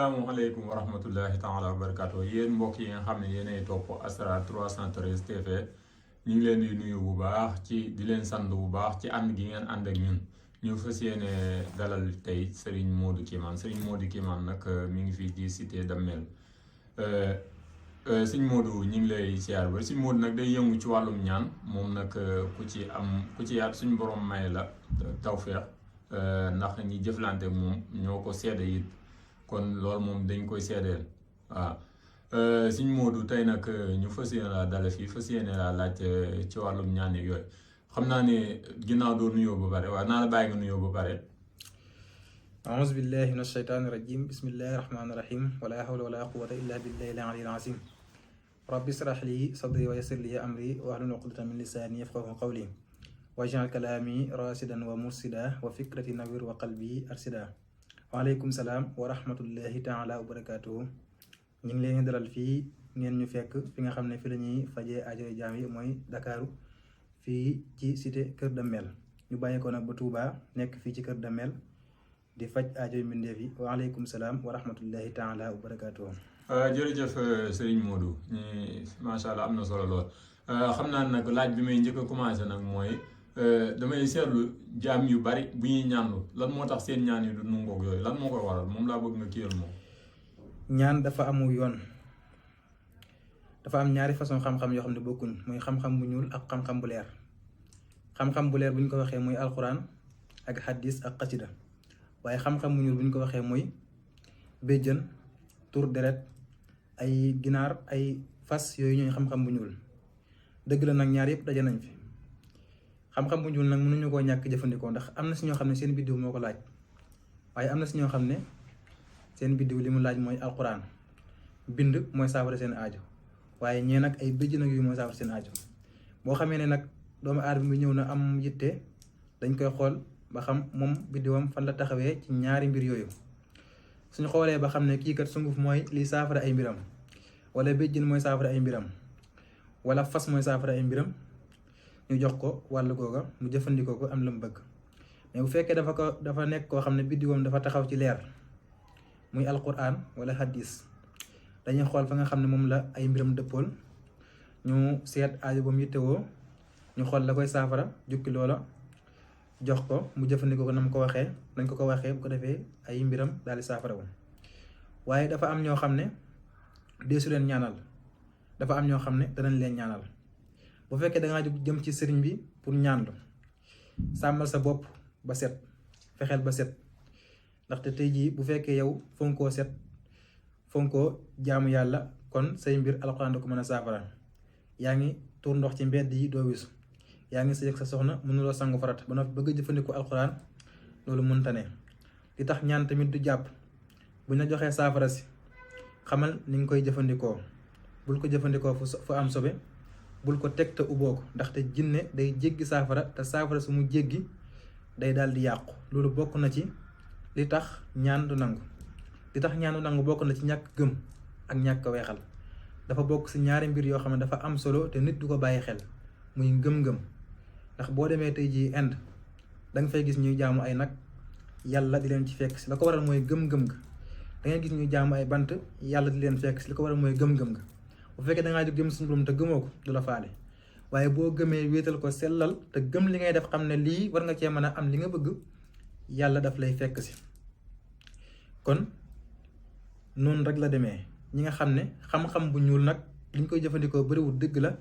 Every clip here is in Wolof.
asalaamaaleykum wa rahmatullahi taala wa barakaatu yéen mbokk yi nga xam ne yéenay topp Asrar 313 TV ñu ngi leen di nuyu bu baax ci di leen sant bu baax ci ànd gi ngeen ànd ak ñun ñu fas yéene dalal tey Serigne Modou Kimane Serigne Modou Kimane nag mi ngi fii ci cité Damel Serigne Modou ñu ngi lay siyaar ba Serigne Modou nag day yëngu ci wàllum ñaan moom nag ku ci yaat suñu borom may la tawfeex ndax ñi jëflante ak moom ñoo ko seede it kon loolu moom dañ koy seedeel waaw Serigne Modou tey nag ñu fas yéene laa dale fii fas yéene laa laaj ci wàllum ñaan yeeg yooyu xam naa ne ginnaaw doo nuyoo ba pare waaye naa la bàyyi nga nuyoo ba pare. aouzu billahi min ashaytaani rajim bismillahi rahmaani rahim wala hawla wala quwwata illa billahi al-aliyyil azim rabbi israh li sadri wa yassir li amri wahlul uqdatan min lisani yafqahu qawli waj'al kalami rasidan wa mursida wa fikrati nawir wa qalbi arsida. waaleykum salaam wa rahmatullahi taala wa barakatuhu. ñu ngi leen dalal fii ngeen ñu fekk fi nga xam ne fi la ñuy fajee aajoy jaam yi mooy Dakaaru fii ci cité Kër Damel ñu bàyyeekoo nag ba Touba nekk fii ci Kër Damel di faj aajoy mbindeef yi waaleykum salaam wa rahmatullahi taala wa barakatuhu. jërëjëf Serigne Modou macha allah am na solo lool xam naa nag laaj bi may njëkk a commencé nag mooy damay seetlu jaam yu bari bu ñuy ñaanlu lan moo tax seen ñaan yi du nungoog yooyu lan moo koy waral moom laa bëgg nga kiyal moom. ñaan dafa amu yoon dafa am ñaari façon xam-xam yoo xam ne bokkuñ muy xam-xam bu ñuul ak xam-xam bu leer xam-xam bu leer bu ñu ko waxee muy alquran ak hadis ak xasida waaye xam-xam bu ñuul bu ñu ko waxee muy béjjën tur deret ay ginaar ay fas yooyu ñooy xam-xam bu ñuul dëgg la nag ñaar yëpp daje nañ fi xam-xam bu ñuul nag mënuñu koo ñàkk jëfandikoo ndax am na si ñoo xam ne seen biddiw moo ko laaj waaye am na si ñoo xam ne seen biddiw li mu laaj mooy alquran bind mooy saafara seen aajo waaye ñee nag ay béjjën ak yu mooy saafara seen aajo boo xamee ne nag doomu aadama bi ñëw na am yitte dañ koy xool ba xam moom biddiwam fan la taxawee ci ñaari mbir yooyu suñu xoolee ba xam ne kii kat sunguf mooy liy saafara ay mbiram wala béjjën mooy saafara ay mbiram wala fas mooy saafara ay mbiram ñu jox ko wàllu googa mu jëfandikoo ko am la mu bëgg mais bu fekkee dafa nekk koo xam ne biddiwam dafa taxaw ci leer muy alquran wala hadis dañuy xool fa nga xam ne moom la ay mbiram dëppool ñu seet aajo ba mu yittewoo ñu xool la koy saafara jukki loola jox ko mu jëfandikoo ko na mu ko waxee dañ ko waxee bu ko defee ay mbiram daal di saafara wu waaye dafa am ñoo xam ne deesu leen ñaanal dafa am ñoo xam ne danañ leen ñaanal bu fekkee dangaa jóg jëm ci sëriñ bi pour ñaanlu sàmmal sa bopp ba set fexeel ba set ndaxte tey jii bu fekkee yow fonkoo set fonkoo jaamu yàlla kon say mbir alxuraan da ko mën a saafara yaa ngi tuur ndox ci mbedd yi doo wisu yaa ngi sëy ak sa soxna mënuloo sangu farat ba noppi bëgg a jëfandikoo alxuraan loolu mënta ne li tax ñaan tamit du jàpp buñ la joxee saafara si xamal ni nga koy jëfandikoo bul ko jëfandikoo fu am sobe bul ko teg te uboo ko ndaxte jinne day jéggi saafara te saafara su mu jéggi day daal di yàqu loolu bokk na ci li tax ñaan du nangu bokk na ci ñàkk gëm ak ñàkk weexal dafa bokk si ñaari mbir yoo xam ne dafa am solo te nit du ko bàyyi xel muy ngëm-ngëm ndax boo demee tey jii Inde da nga fay gis ñuy jaamu ay nag yàlla di leen ci fekk si la ko waral mooy gëm-gëm ga da ngay gis ñuy jaamu ay bant yàlla di leen fekk si li ko waral mooy gëm-gëm ga bu fekkee da ngaa jóg jëm suñu borom te gëmoo ko du la faale waaye boo gëmee wéetal ko sellal te gëm li ngay def xam ne lii war nga cee mën a am li nga bëgg yàlla daf lay fekk si kon noonu rek la demee ñi nga xam ne xam-xam bu ñuul nag liñ koy jëfandikoo bariwul dëgg la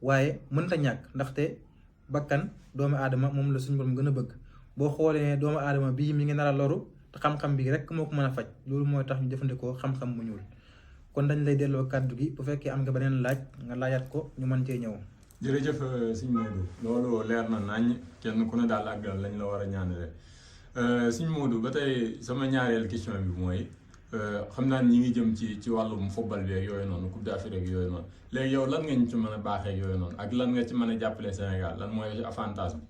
waaye mënta ñàkk ndaxte bakkan doomu aadama moom la suñu borom gën a bëgg boo xoolee doomu aadama bii mi ngi nar a loru te xam-xam bi rek moo ko mën a faj loolu mooy tax ñu jëfandikoo xam-xam bu ñuul kon dañ lay delloo kàddu gi bu fekkee am nga beneen laaj nga laajaat ko ñu mën cee ñëw. jërëjëf Serigne Modou loolu leer na nañ kenn ku ne daal ak lañ la war a ñaanale Serigne Modou ba tey sama ñaareel question bi mooy xam naa ñi ngi jëm ci wàllum football bi ak yooyu noonu Coupe d'Afrique ak yooyu noonu léegi yow lan nga ñu ci mën a baaxee ak yooyu noonu ak lan nga ci mën a jàppale Sénégal lan mooy avantage bi.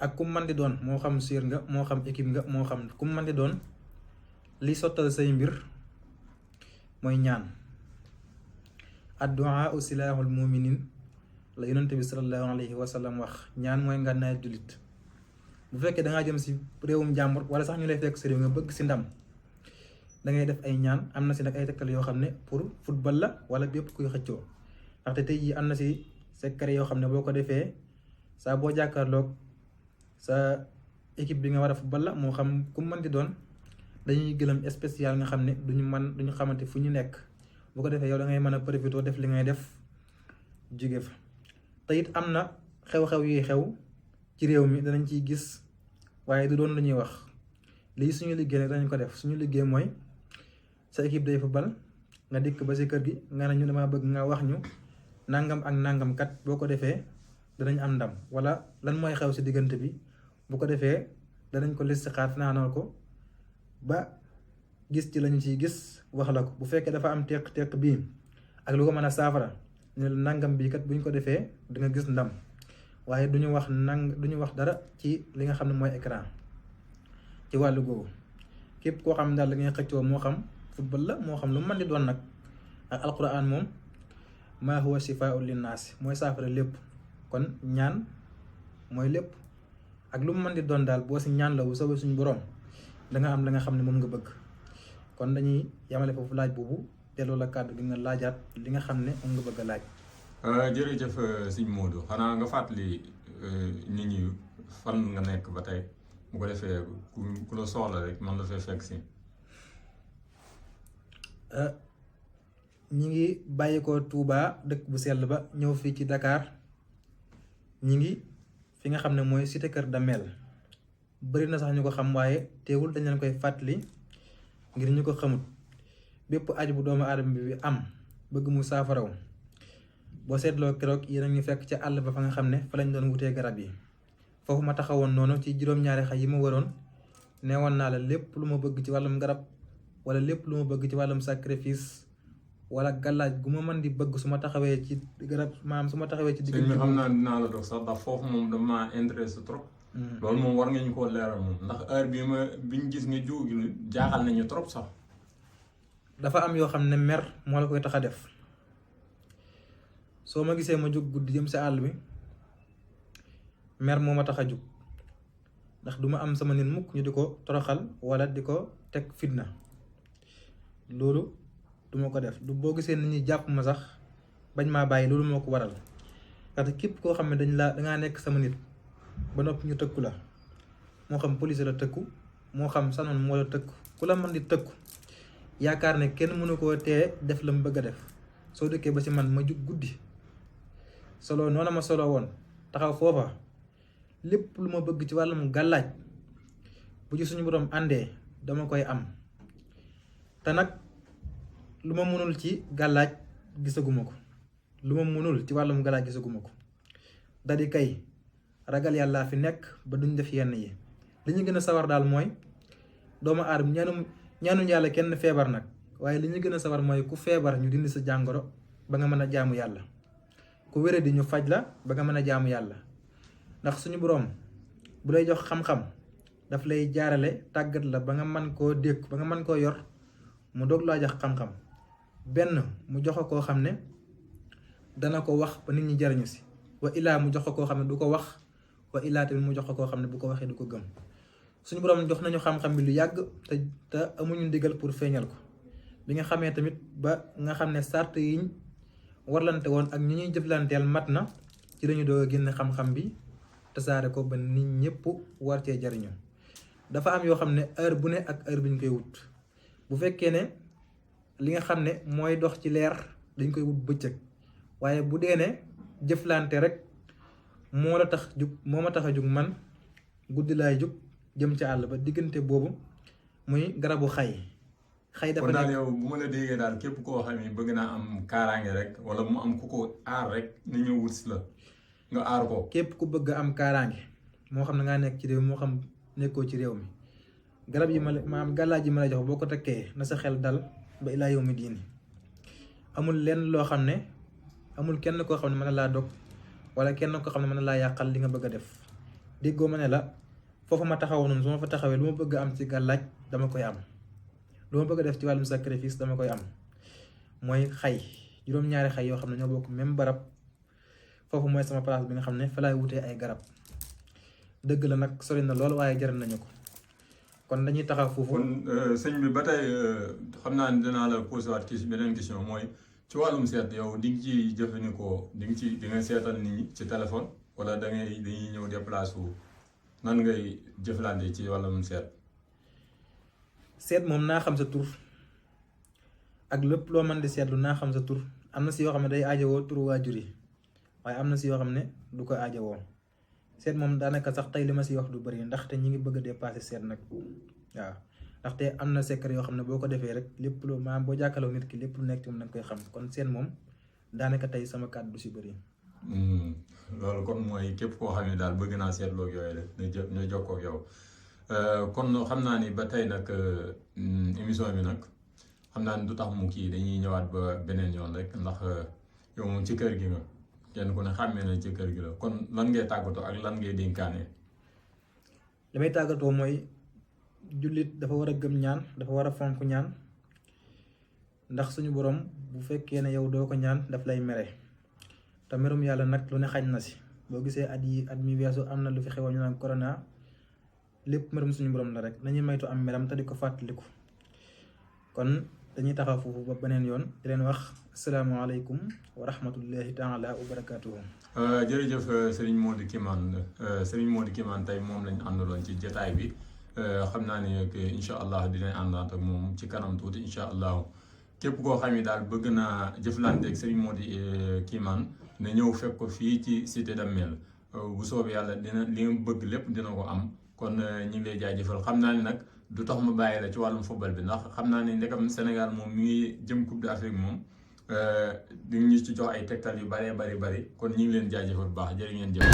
ak ku man di doon moo xam siir nga moo xam équipe nga moo xam ku man di doon li sottal say mbir mooy ñaan addu'a silaahul muminin la yonent bi sallallahu alayhi wa sallam wax ñaan mooy ngànnaay jullit bu fekkee da ngaa jëm si réewum jàmbur wala sax ñu lay fekk si réew nga bëgg si ndam da ngay def ay ñaan. am na si nag ay tegtal yoo xam ne pour football la wala bépp kuy xëccoo ndaxte tey jii am na si secret yoo xam ne boo ko defee saa boo jàkkaarloog sa équipe bi nga war a football la moo xam ku mën di doon dañuy gëlëm spécial nga xam ne duñu xamante fu ñu nekk. bu ko defee yow da ngay mën a profité def li ngay def jóge fa. te it am na xew-xew yuy xew ci réew mi danañ ciy gis waaye du doon lu ñuy wax lii suñu liggéey nag danañ ko def. suñu liggéey mooy sa équipe day football nga dikk ba si kër gi nga ne ñu dama bëgg nga wax ñu nangam ak nangam kat boo ko defee danañ am ndam wala lan mooy xew si diggante bi. bu ko defee danañ ko listixaar naanal ko ba gis ci lañu ciy gis wax la ko. bu fekkee dafa am teq bii ak lu ko mën a saafara ñu nangam bii kat buñ ko defee di nga gis ndam waaye duñu wax dara ci li nga xam ne mooy écran ci wàllu googu. képp koo xam ne daal da ngay xëccoo moo xam football la moo xam lu mën di doon nag ak alquran moom maa huwa shifaa'un linnaas mooy saafara lépp. kon ñaan mooy lépp ak lu mu mën di doon daal boo si ñaan la bu soobee suñu borom da nga am la nga xam ne moom nga bëgg. kon dañuy yamale foofu laaj boobu delloo la kàddu gi nga laajaat li nga xam ne moom nga bëgg a laaj. jërëjëf sëñ Modou xanaa nga fàttali nit ñi fan nga nekk ba tey bu ko defee ku la soxla rek man la fay fekk si. ñi ngi bàyyi ko Touba dëkk bu sell ba ñëw fii ci Dakar ñi ngi fi nga xam ne mooy cité Kër Damel. bëri na sax ñu ko xam waaye teewul dañ leen koy fàttali ngir ñu ko xamut. bépp aju bu doomu aadama bi am bëgg mu saafaraw boo seetloo keroog yéen a ngi fekk ca àll ba fa nga xam ne fa lañ doon wutee garab yi. foofu ma taxawoon noonu ci juróom-ñaari xay yi ma waroon neewoon naa la lépp lu ma bëgg ci wàllum garab wala lépp lu ma bëgg ci wàllum sacrifice wala gàllaaj gu ma mën di bëgg su ma taxawee ci garab maanaam su ma taxawee ci diggante. sëñ bi xam naa dinaa la dox sax ndax foofu moom dama intéressé trop. loolu moom war nga ñu koo leeral moom ndax heure biñ gis nga jiw gi jaaxal nañu trop sax. dafa am yoo xam ne mer moo la koy tax a def soo ma gisee ma jóg guddi jëm si àll bi mer moo ma tax a jóg ndax duma am sama nit mukk ñu di ko toroxal wala di ko teg fitna. loolu duma ko def du boo gisee nit ñi jàpp ma sax bañ maa bàyyi loolu moo ko waral ndaxte képp koo xam ne dangaa nekk sama nit ba noppi ñu tëkku la moo xam police la tëkku moo xam sanoon moo la tëkku ku la mën di tëkku yaakaar ne kenn mënu koo tee def la mu bëgg a def. soo dëkkee ba ci man ma jug guddi solo noonu ma solo woon taxaw foofa lépp lu ma bëgg ci wàllum gàllaaj bu ci suñu borom àndee dama koy am. te nag lu ma mënul ci gàllaaj gisaguma ko lu ma mënul ci wàllum gàllaaj gisaguma ko dadi kay ragal yàlla fi nekk ba duñ def yenn yi. li ñu gën a sawar daal mooy doomu aadama ñaanuñ yàlla kenn feebar nag waaye li ñu gën a sawar mooy ku feebar ñu dindi sa jàngoro ba nga mën a jaamu yàlla ku wére di ñu faj la ba nga mën a jaamu yàlla. ndax suñu boroom bu lay jox xam-xam daf lay jaarale tàggat la ba nga mën koo dékk ba nga mën koo yor mu doog laa jox xam-xam. benn mu jox koo xam ne dana ko wax ba nit ñi jariñu si wa illaa mu jox koo xam ne du ko wax wa illaa tamit mu jox koo xam ne bu ko waxee du ko gëm. suñu boroom jox nañu xam-xam bi lu yàgg te amuñu ndigal pour feeñal ko. bi nga xamee tamit ba nga xam ne sart yiñ warlante woon ak ñi ñuy jëflanteel mat na ci lañu doog a génn xam-xam bi tasaare ko ba nit ñëpp war cee jariñu. dafa am yoo xam ne heure bu ne ak heure bi ñu koy wut. bu fekkee ne li nga xam ne mooy dox ci leer dañ koy wut bëccëg waaye bu dee ne jëflante rek moo la tax jug moo ma tax a jug man guddi laay jug jëm ci àll ba diggante boobu muy garabu xay dafa kon daal yow bu ma la déggee daal képp koo xam ne bëgg naa am kaaraange rek wala mu am ku ko aar rek na ñëw wut si la nga aar ko. képp ku bëgg am kaaraange moo xam ne ngaa nekk ci réew moo xam nekkoo ci réew mi garab yi maanaam gàllaaj yi ma la jox boo ko takkee na sa xel dal ba ilaa yow mi diini. amul lenn loo xam ne amul kenn koo xam ne mën na laa dog wala kenn koo xam ne mën na laa yàqal li nga bëgg a def. déggoo ma ne la foofu ma taxaw noonu su ma fa taxawee lu ma bëgg am ci gàllaaj dama koy am. lu ma bëgg a def ci wàllum sacrifice dama koy am mooy xay juróom-ñaari xay yoo xam ne ñoo bokk même barab foofu mooy sama place bi nga xam ne fa laay wutee ay garab dëgg la nag sori na lool waaye jaral nañu ko kon dañuy taxaw foofu. kon sëñ bi ba tey xam naa ne dinaa la posé waat beneen question mooy ci wàllum seet yow di nga ci jëfandikoo di nga seetal nit ñi ci téléphone wala dañuy ñëw déplacé wu nan ngay jëflante ci wàllum seet. seet moom naa xam sa tur ak lépp loo mën di seetlu naa xam sa tur am na si yoo xam ne day aajowoo turu waajur yi waaye am na si yoo xam ne du ko aajowoo seet moom daanaka sax tey li ma si wax du bëri ndaxte ñi ngi bëgg a dépassé seet nag waaw ndaxte am na secret yoo xam ne boo ko defee rek lépp lu maanaam boo jàkkaloo nit ki lépp lu nekk ci moom da nga koy xam kon seet moom daanaka tey sama kàddu du si bëri. loolu kon mooy képp koo xam ne daal bëgg naa seetloo ak yooyu rek ñu jokkoo ak yow kon xam naa ni ba tey nag émission bi nag xam naa ni du tax mu kii dañuy ñëwaat ba beneen yoon rek ndax yow moom ci kër gi nga kenn ku ne xàmmee na ci kër gi la kon lan ngay tàggatoo ak lan ngay dénkaane. li may tàggatoo mooy jullit dafa war a gëm ñaan dafa war a fonk ñaan ndax suñu borom bu fekkee ne yow doo ko ñaan daf lay mere te merum yàlla nag lu ne xañ na si boo gisee at mi weesu am na lu fi xewoon ñu naan corona lépp merum suñu borom la rek nañuy maytu am meram te di ko fàttaliku kon dañuy taxaw foofu ba beneen yoon di leen wax asalaamaaleykum wa rahmatullahi taala wa barakaatuhu. jërëjëf Serigne Modou Kimane tey moom lañ àndaloon ci jotaay bi xam naa ne incha allah dinañ àndaat ak moom ci kanam tuuti incha allah képp koo xam ne daal bëgg naa jëflante ak Serigne Modou Kimane na ñëw fekk ko fii ci cité Damel bu soobee yàlla li nga bëgg lépp dina ko am kon ñu ngi lay jaajëfal xam naa ne nag du tax ma bàyyi la ci wàllum football bi ndax xam naa ne ndekam Sénégal moom mi ngi jëm Coupe d'Afrique moom di ñu ci jox ay tegtal yu bëree bëri kon ñu ngi leen jaajëfal bu baax jërë ngeen jëf.